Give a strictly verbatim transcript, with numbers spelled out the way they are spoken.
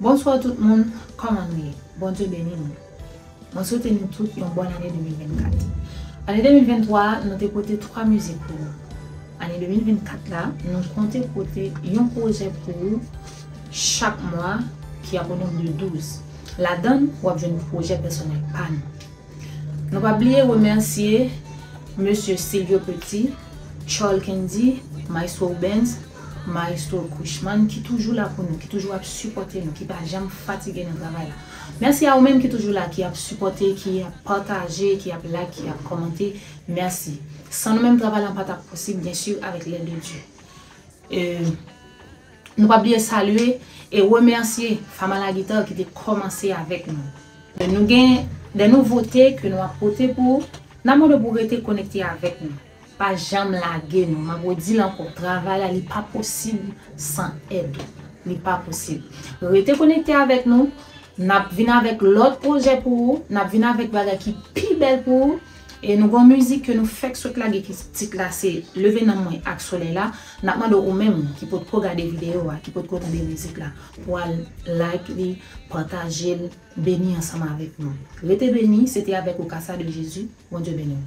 Bonswa tout moun, kòman nou ye? Bondye beni nou. Mwen swete nou tout yon bòn ane de mil vennkat. Ane de mil venntwa a, nou te pote twa mizik pou nou. Ane de mil vennkat la, nou konte pote yon pwojè pou ou chak mwa ki ap o nonb de douz. Ladan l, w ap jwenn pwojè pèsonèl pa nou. Nou pa bliye remèsye Mesye Silvio Petit, Charles Candy, Maestro Benz, Maestro Cushman ki toujou la pou nou, ki toujou ap sipòte nou, ki pa janm fatige nan travay la. Mèsi a ou menm ki toujou la, ki ap sipòte, ki ap pataje, ki ap like, ki ap kòmante. Mèsi. San nou menm, travay la pa t ap posib, byen si, avèk lèd de Dye. E, nou pa bliye salye e remèsye Fama la Guitar ki te kòmanse avèk nou. Nou gen de nouvote ke nou ap pote pou ou. N ap mande w pou w rete konekte avèk nou. Pa janm lage nou. M ap redi l ankò. Travay la, li pa posib san èd ou. Li pa posib. Rete konekte avèk nou. N ap vin avèk lòt pwojè pou ou. N ap vin avèk bagay ki pi bèl pou ou. E nou gen yon mizik ke nou fèk sot lage ki tit la se Leve Nanm Mwen ak Solèy La. N ap mande w ou menm ki potko gade videyo a, ki potko tande mizik la, pou al like li, pataje l, beni ansanm avèk nou. Rete beni, se te avèk ou Kasa de Jezi. Bondye beni w.